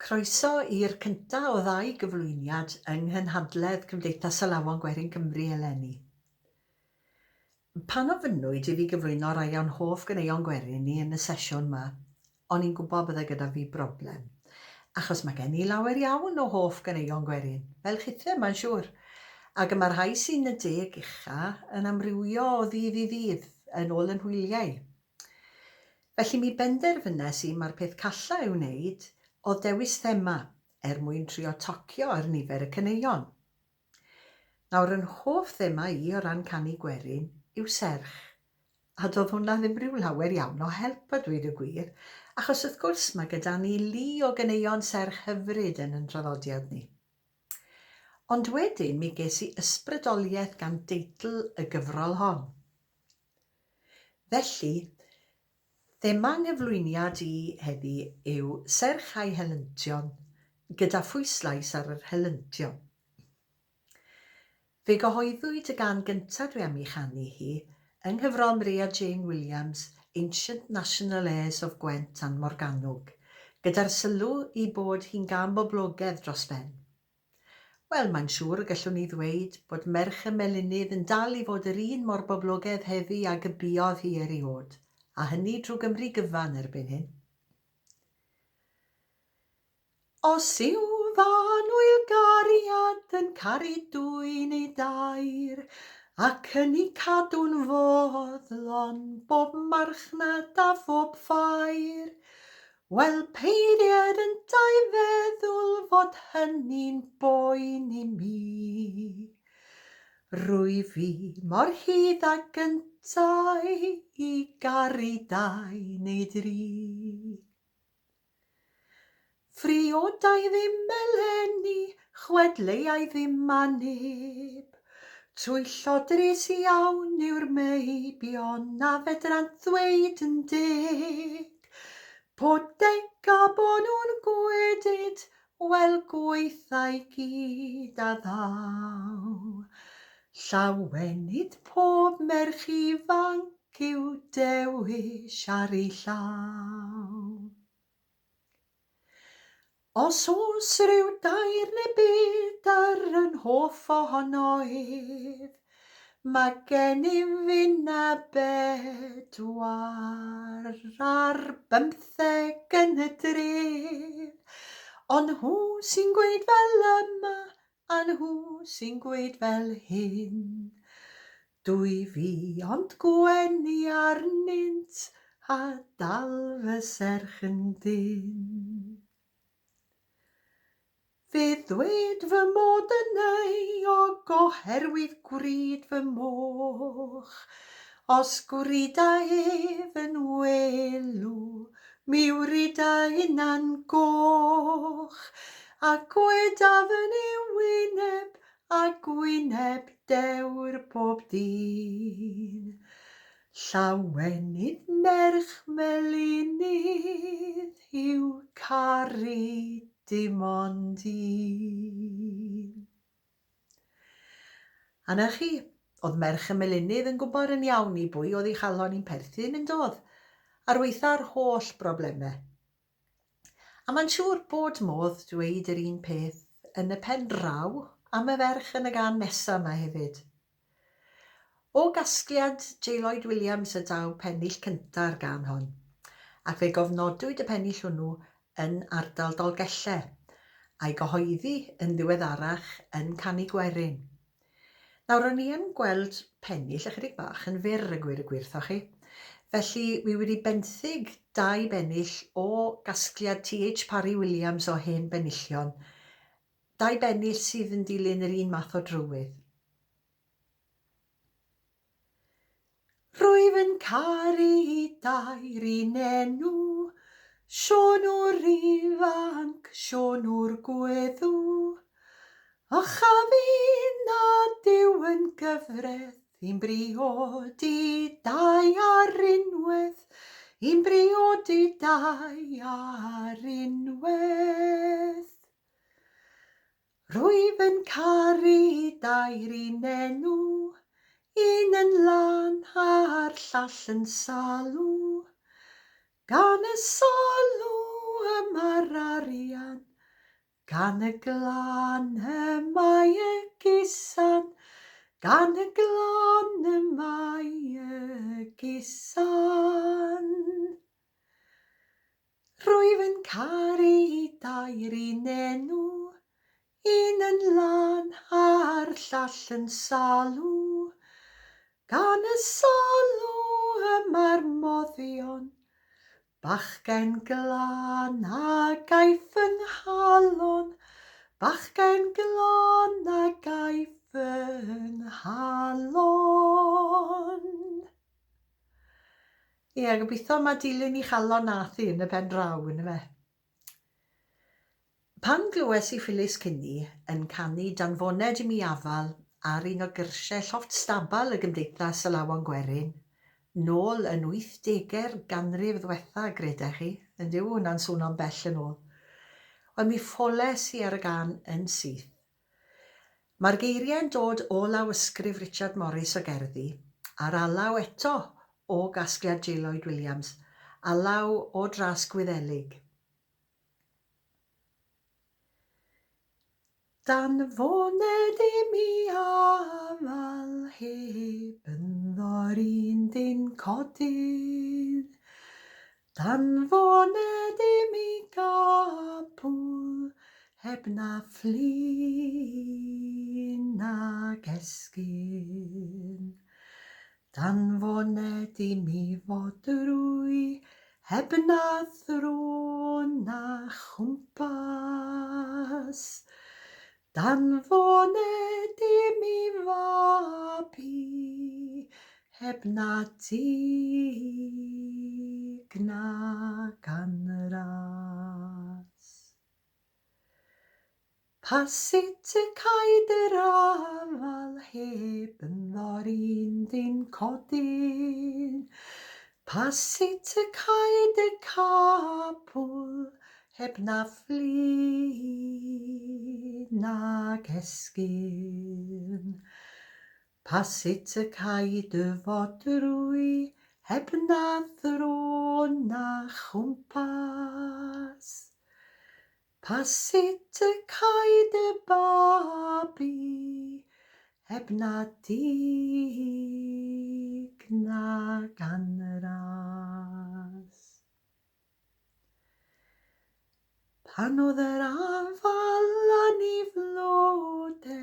Croeso i'r cynta o ddau gyflwyniad yng nghynhadledd Cymdeithas Alawon Gwerin Cymru eleni. Pan ofynnwyd i fi gyflwyno rai o'n hoff ganeuon gwerin ni yn y sesiwn 'ma, o'n i'n gwybod bydde gyda fi broblem. Achos mae gen i lawer iawn o hoff ganeuon gwerin, fel chithe mae'n siŵr. Ac y mae'r rhai sy'n y deg ucha yn amrywio o ddydd i ddydd, yn ôl yn hwyliau. Felly mi benderfynes i mai'r peth calla i'w wneud oedd dewis thema er mwyn trio tocio ar nifer y caneuon. Nawr yn hoff thema i o ran canu gwerin yw serch. A doedd hwnna ddim rhyw lawer iawn o help a dweud y gwir, achos wrth gwrs mae gyda ni lu o ganeuon serch hyfryd yn yn traddodiad ni. Ond wedyn mi ges i ysbrydoliaeth gan deitl y gyfrol hon. Felly, thema 'nghyflwyniad i heddi yw Serch a'i Helyntion, gyda phwyslais ar yr helyntion. Fe gyhoeddwyd y gân gyntaf dwi am ei chanu hi yng nghyfrol Maria Jane Williams Ancient National Airs of Gwent and Morgannwg, gyda'r sylw ei bod hi'n gân boblogedd dros ben. Wel, mae'n siŵr y gallwn ni ddweud bod merch y melinydd yn dal i fod yr un mor boblogedd heddi ag y buodd hi eriôd, a hynny drwy Gymru gyfan erbyn hyn. Os yw f'annwyl gariad yn caru dwy neu dair, ac yn eu cadw'n foddlon bob marchnad a phob ffair, Wel, peiried yntau feddwl fod hynny'n boen i mi. Rwyf fi mor hydd ag yntau i garu dau neu dri. Phriodai ddim eleni, chwedleuai ddim â neb. Twyllodrus iawn yw'r meibion na fedrant ddweud yn deg. Po dega bo nhw'n gwedyd, wel gwaetha'i gyd a ddaw. Llawenydd pob merch ifanc yw dewis ar ei llaw. Os oes rhyw dair neu bedair yn hoff ohono ef, mae gennyf finna bedwar ar bymtheg yn y dref. Ond nhw sy'n gweud fel yma, a nhw sy'n gweud fel hyn. Dwy fi ond gwenu arnynt a dal fy serch yn dynn. Fe ddwed fy mod yn euog oherwydd gwrid fy moch. Os gwrida ef yn welw, mi wrida inna'n goch, a gwedaf yn ei wyneb A gwyneb dewr pob dyn. Llawenydd merch melinydd yw caru dim ond un. A 'na chi, oedd merch y melinydd yn gwybod yn iawn i bwy oedd ei chalon hi'n perthyn, yn doedd? Ar waetha'r holl broblemau. A mae'n siŵr bod modd dweud yr un peth yn y pen draw am y ferch yn y gân nesa 'ma hefyd. O gasgliad J Lloyd Williams y daw pennill cynta'r gân hon, ac fe gofnodwyd y pennill hwnnw yn ardal Dolgellau, a'i gyhoeddi yn ddiweddarach yn Canu Gwerin. Nawr, o'n i yn gweld pennill ychydig bach yn fyr a gwir y gwir 'tho chi. Felly, wi wedi benthyg dau bennill o gasgliad TH Parry Williams o hen benillion. Dau bennill sydd yn dilyn yr un math o drywydd. Rwyf yn caru dair un enw, Siôn o'r ifanc, Siôn o'r gweddw. A chaf i nad yw yn gyfreth i'm briodi dau ar unwaith, i'm briodi dau ar unwaith. Rwyf yn caru dair un enw, un yn lân a'r llall yn salw. Gan y salw y mae'r arian, Gan y glan y mae y gusan, gan y glan y mae y gusan. Rwyf yn caru dair un enw, un yn lân a'r llall yn salw. Gan y salw y mae'r moddion, Bachgen glân a gaiff fy nghalon, bachgen glân a gaiff fy nghalon. Ie, gobeithio mae dilyn i chalon nath hi yn y pen draw, yn y fe. Pan glywes i Phyllis Kinney yn canu Danfoned i mi afal ar un o gyrsiau llofft stabal y Gymdeithas Alawon Gwerin, nôl yn wythdege'r ganrif ddwetha, gredech chi, yn dyw hwnna'n swno'n bell yn ôl. Wel, mi ffoles i ar y gân yn syth. Mae'r geiriau'n dod o lawysgrif Richard Morris o gerddi, a'r alaw eto o gasgliad J Lloyd Williams, alaw o dras Gwyddelig. Danfoned i mi afal heb ynddo'r un dyn codydd. Danfoned i mi gapwl heb na fflin nag esgyrn. Danfoned i mi fodrwy heb na thro na chwmpas. Danfoned i mi fabi heb na dug na ganras. Pa sut y caed yr afal heb ynddo'r un ddyn codyn? Pa sut y caed y capwl heb na fflin nag esgyrn? Pa sut y caed y fodrwy heb na thro na chwmpas? Pa sut y caed y babi heb na dug na ganras? Pan oedd yr afal yn ei flode,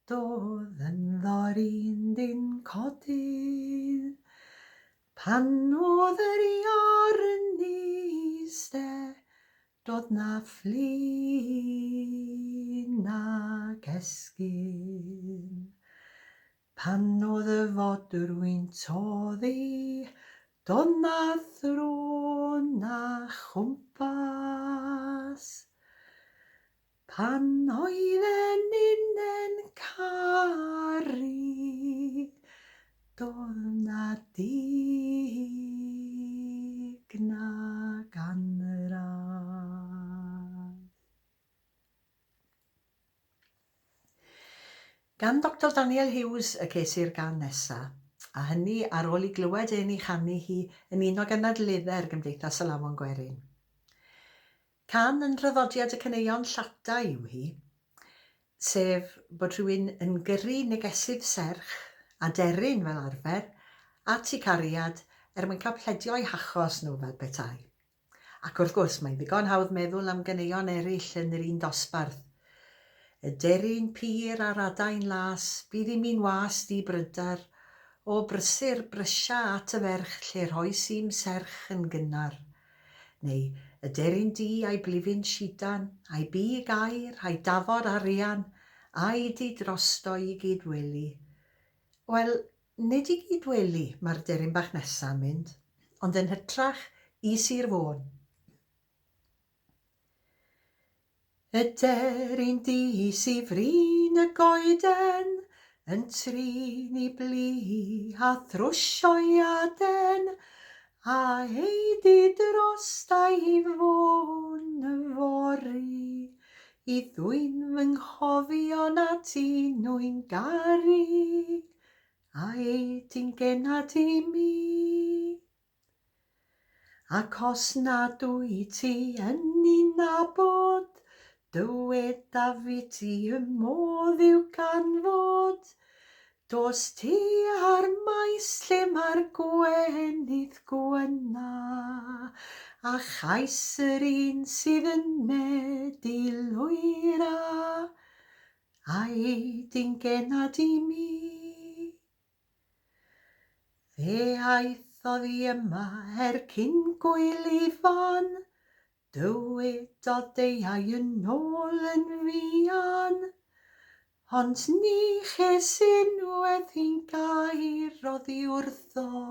doedd ynddo'r un ddyn codydd. Pan oedd yr iâr yn iste, Doedd na fflin nag esgyrn. Pan oedd y fodrwy'n toddi, doedd na thro na chwmpas. Pan oedden ninnau'n caru, doedd na dig na ganradd. Gan Doctor Daniel Hughes y ces i'r gân nesa, a hynny ar ôl i glywed e'n ei chanu hi yn un o gynadleddau'r Gymdeithas Alawon Gwerin. Cân yn nhraddodiad y caneuon llata yw hi, sef bod rhywun yn gyrru negesydd serch, aderyn fel arfer, at eu cariad er mwyn cael pledio eu hachos nhw fel petai. Ac wrth gwrs, mae'n ddigon hawdd meddwl am ganeuon eraill yn yr un dosbarth. Y deryn pur a'r adain las, bydd i mi'n was di brydar, o brysur brysia at y ferch lle rhois i'm serch yn gynnar. Neu, y deryn du a'i blifyn sidan, a'i big aur, a'i dafod arian, a'i du drosto i gyd-wely. Wel, nid i gyd-wely mae'r deryn bach nesa'n mynd, ond yn hytrach i Sir Fôn. Y deryn du sy frin y goeden Yn trin i blu a thrwsio'i aden, A eidi drosta i Fôn yfory, I ddwyn fy nghofion at un wy'n garu, A eidi'n genad i mi. Ac os nad wyt ti yn 'i nabod, Dywedaf i ti y modd i'w canfod, Dos tua'r maes lle mae'r gwenith gwenna, A chais yr un sydd yn medi lwyra, A'i di'n genad i mi. Fe aeth oddi yma er cyn gŵyl Ifan, Dywedodd deuai yn ôl yn fuan, ond ni ches unwaith un gair oddi wrtho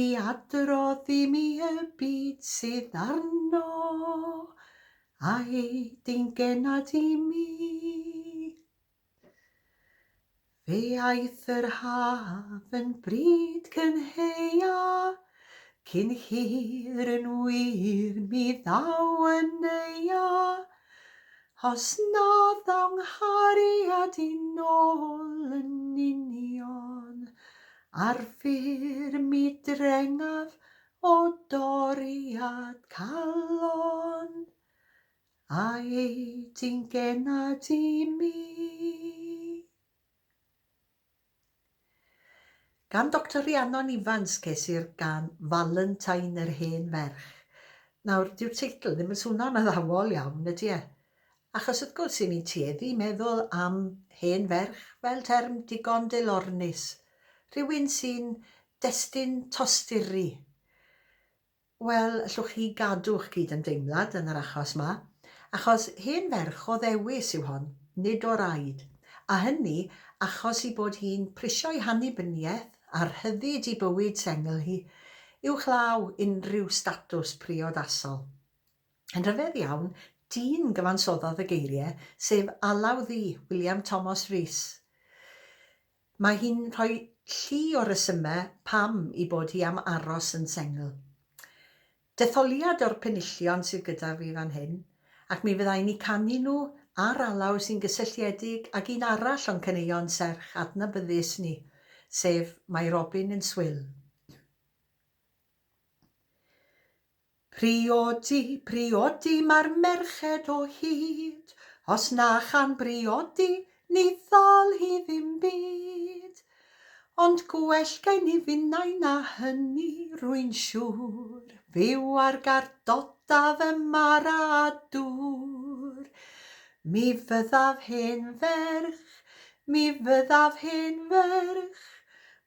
i adrodd i mi y byd sydd arno, a'i dyn genad i mi. Fe aeth yr haf yn bryd cynhaea, Cyn hir yn wir mi ddaw y neua, Os na ddaw 'nghariad i nôl yn union, Ar fyr mi drengaf o doriad calon. A ei ti'n genad i mi? Gan Doctor Rhiannon Ifans ces i'r gân Valentine yr Hen Ferch. Nawr, dyw'r teitl ddim yn swno'n addawol iawn, ydy e? Achos wrth gwrs, i ni'n tueddu i meddwl am hen ferch fel term digon dilornus, rhywun sy'n destun tosturi. Wel, allwch chi gadw'ch cyd-ymdeimlad yn yr achos 'ma, achos hen ferch o ddewis yw hon, nid o raid, a hynny achos 'i bod hi'n prisio'i hannibyniaeth a rhyddid i bywyd sengl hi, uwchlaw unrhyw statws priodasol. Yn rhyfedd iawn, dyn gyfansoddodd y geiriau, sef Alaw Ddu, William Thomas Rees. Mae hi'n rhoi llu o resymau pam ei bod hi am aros yn sengl. Detholiad o'r penillion sydd gyda fi fan hyn, ac mi fydda i'n eu canu nhw ar alaw sy'n gysylltiedig ag un arall o'n caneuon serch adnabyddus ni, sef Mae Robin yn Swil. Priodi, priodi mae'r merched o hyd, Os na chan briodi, ni thâl hi ddim byd. Ond gwell gen i finnau na hynny, rwy'n siŵr, Fyw ar gardota fy mara a dŵr. Mi fyddaf hen ferch, mi fyddaf hen ferch,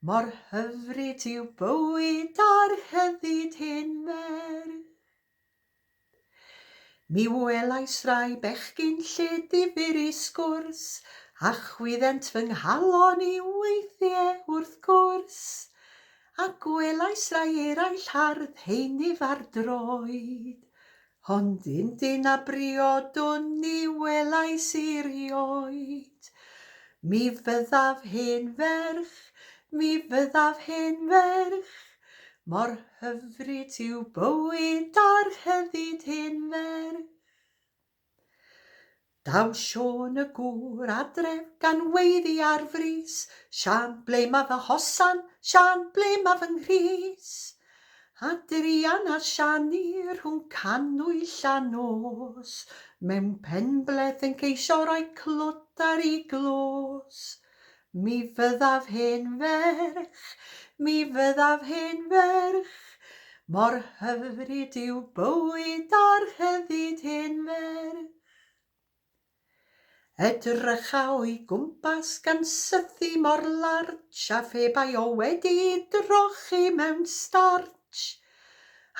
Mor hyfryd yw bywyd a'r rhyddid hen ferch. Mi welais rai bechgyn lle difyr i sgwrs, a chwyddent fy nghalon i weithie wrth gwrs, a gwelais rai eraill hardd heinyf ar droed, Ond un dyn a briodwn ni welais i 'rioed. Mi fyddaf hen ferch, mi fyddaf hen ferch, Mor hyfryd yw bywyd a rhyddid hen ferch. Daw Siôn y gŵr adref gan weiddi ar frys, Siân, ble ma fy hosan? Siân, ble ma fy nghrys? A druan a Siani rhwng cannwyll a nos, Mewn penbleth yn ceisio rhoi clwt ar ei glos. Mi fyddaf hen ferch, mi fyddaf hen ferch, Mor hyfryd yw bywyd a rhyddid hen ferch. Edrycha o'i gwmpas gan sythu mor larj A phe bai o wedi drochi mewn startsh.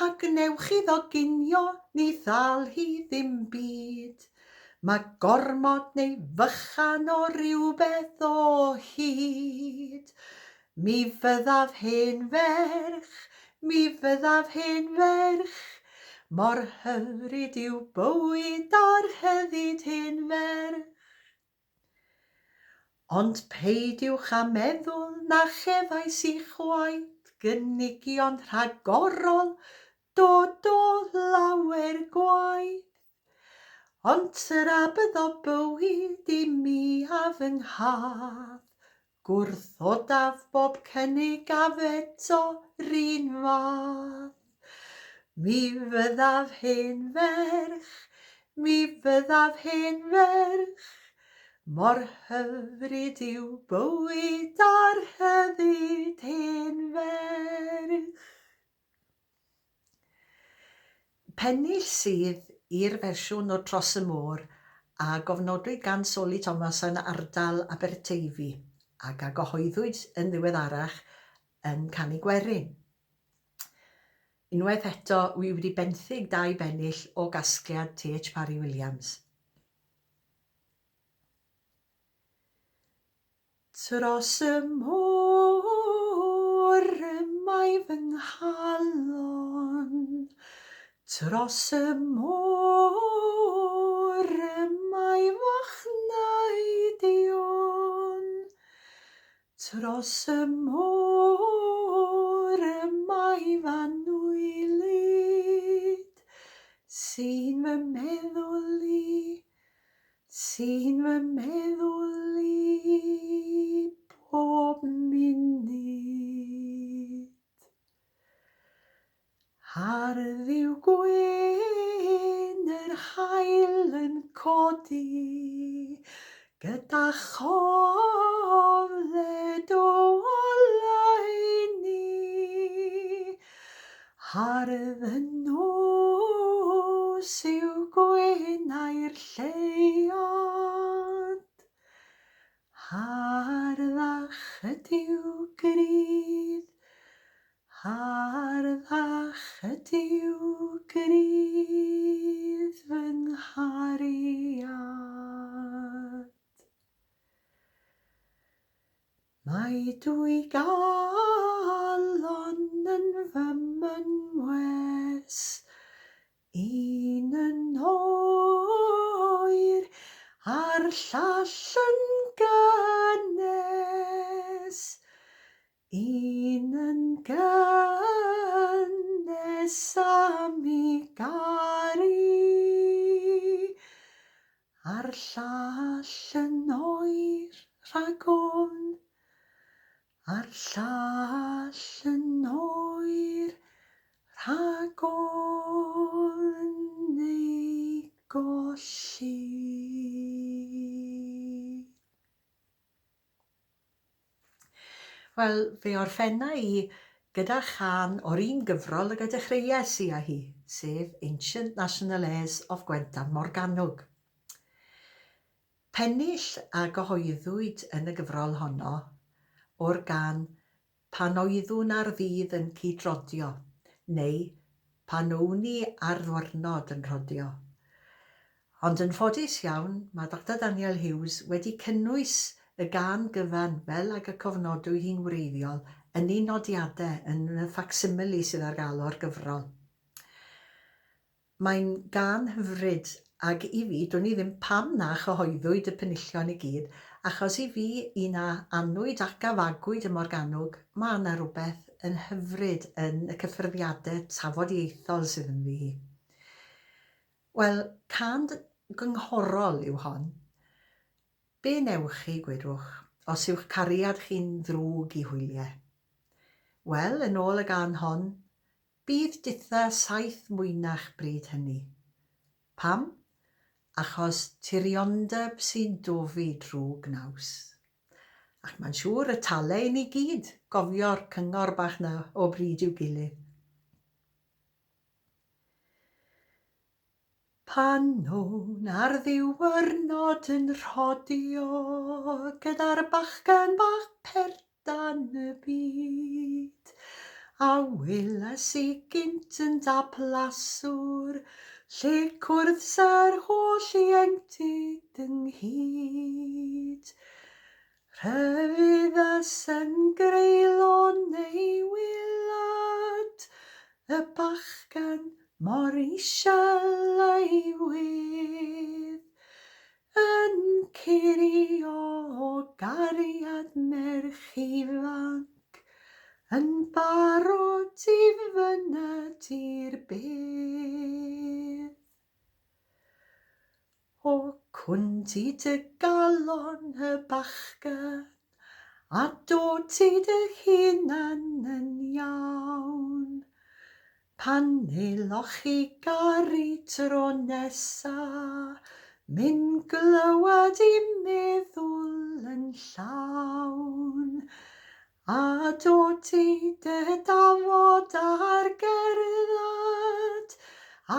A gwnewch iddo ginio, ni thâl hi ddim byd. Mae gormod neu fychan o rywbeth o hyd. Mi fyddaf hen ferch, mi fyddaf hen ferch, Mor hyfryd yw bywyd a rhyddid hen ferch. Ond peidiwch â meddwl na chefais i chwaith gynigion rhagorol, do, do, lawer gwaith. Ond tra byddo bywyd i mi a fy nghath, Gwrthodaf bob cynnig a feto 'run fath. Mi fyddaf hen ferch, Mi fyddaf hen ferch, mor hyfryd yw bywyd ar rhyddid hen ferch. Pennill sydd i'r fersiwn o Tros y Môr a gofnodwyd gan Soli Thomas yn ardal Aberteifi ac a gyhoeddwyd yn ddiweddarach yn Canu Gwerin. Unwaith eto, wi wedi benthyg dau bennill o gasgliad TH Parry Williams. Dros y môr y mae fy nghalon, Dros y môr y mae f'achneidion, Dros y môr y mae f'anwylyd, Sy'n fy meddwl i, sy'n fy meddwl i bob munud. Hardd yw gwên yr haul yn codi gyda chofled o oleuni. Hardd y nos yw gwenau'r lleuad. Harddach ydyw grudd Harddach ydyw grudd fy nghariad. Mae dwy galon yn fy mynwes, un yn oer a'r llall yn gynnes. Un yn gynnes am i garu, a'r llall yn oer rhag ofn, a'r llall yn oer rhag ofn ei golli. Wel, fe orffenna i gyda chân o'r un gyfrol ag y dechreuais i â hi, sef Ancient National Airs of Gwent and Morgannwg. Pennill a gyhoeddwyd yn y gyfrol honno o'r gân Pan oeddwn ar ddydd yn cyd-rodio, neu Pan own i ar ddwyrnod yn rhodio. Ond yn ffodus iawn, mae Doctor Daniel Hughes wedi cynnwys y gân gyfan fel ag y cofnodwyd hi'n wreiddiol yn ei nodiadau yn y ffacsimile sydd ar gael o'r gyfrol. Mae'n gân hyfryd, ag i fi, dwn i ddim pam na chyhoeddwyd y penillion i gyd, achos i fi, un a anwyd ac a fagwyd ym Morgannwg, ma' 'na rywbeth yn hyfryd yn y cyffyrddiadau tafodieithol sydd ynddi hi. Wel, cân gynghorol yw hon. Be newch chi, gwedwch, os yw'ch cariad chi'n ddrwg i hwyliau? Wel, yn ôl y gân hon, Bydd ditha saith mwynach bryd hynny. Pam? Achos tiriondeb sy'n dofi drwg naws. Ac mae'n siŵr y tale i ni gyd gofio'r cyngor bach 'na o bryd i'w gilydd. Pan own ar ddiwrnod yn rhodio gyda'r bachgen bach pert dan y byd, a welais i gynt yn daplaswr, lle cwrdd sa'r holl ieuenctid ynghyd. Rhyfeddas yn greulon ei wylad, y bachgen mor isel ei wedd, yn curio o gariad merch ifanc, yn barod i fyned i'r bedd. O cwnt i dy galon y bachgen, a dod ti dy hunan yn iawn. Pan eloch chi garu tro nesa, myn glywed i meddwl yn llawn, a dod i dy dafod ar gerdded,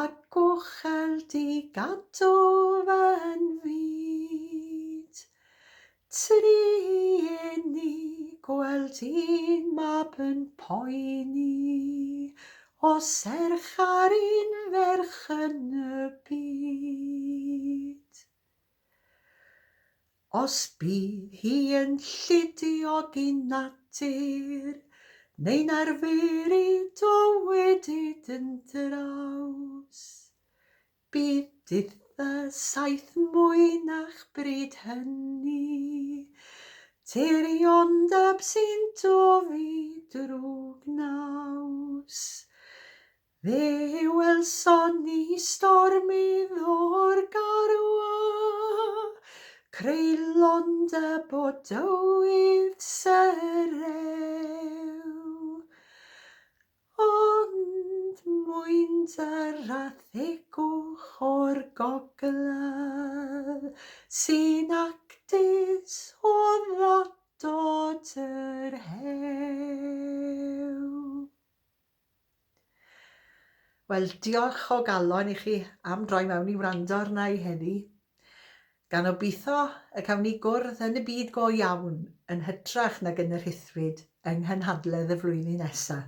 a gochel di gadw fy nfyd. Trueni gweld un mab yn poeni o serch ar un ferch yn y byd. Os bydd hi yn llidiog i natur, neu'n arferu dywedyd yn draws, Bydd ditha saith mwynach bryd hynny, Tiriondeb sy'n dofi drwg naws. Fe welson ni stormydd o'r garw a creulondeb o dywydd syrew. Ond mwynder a thegwch o'r gogledd sy'n actus o ddadod yr hew. Wel, diolch o galon i chi am droi mewn i wrando arna i heddi. Gan obeithio y cawn ni gwrdd yn y byd go iawn yn hytrach nag yn y rhithfyd yng nghynhadledd y flwyddyn nesa.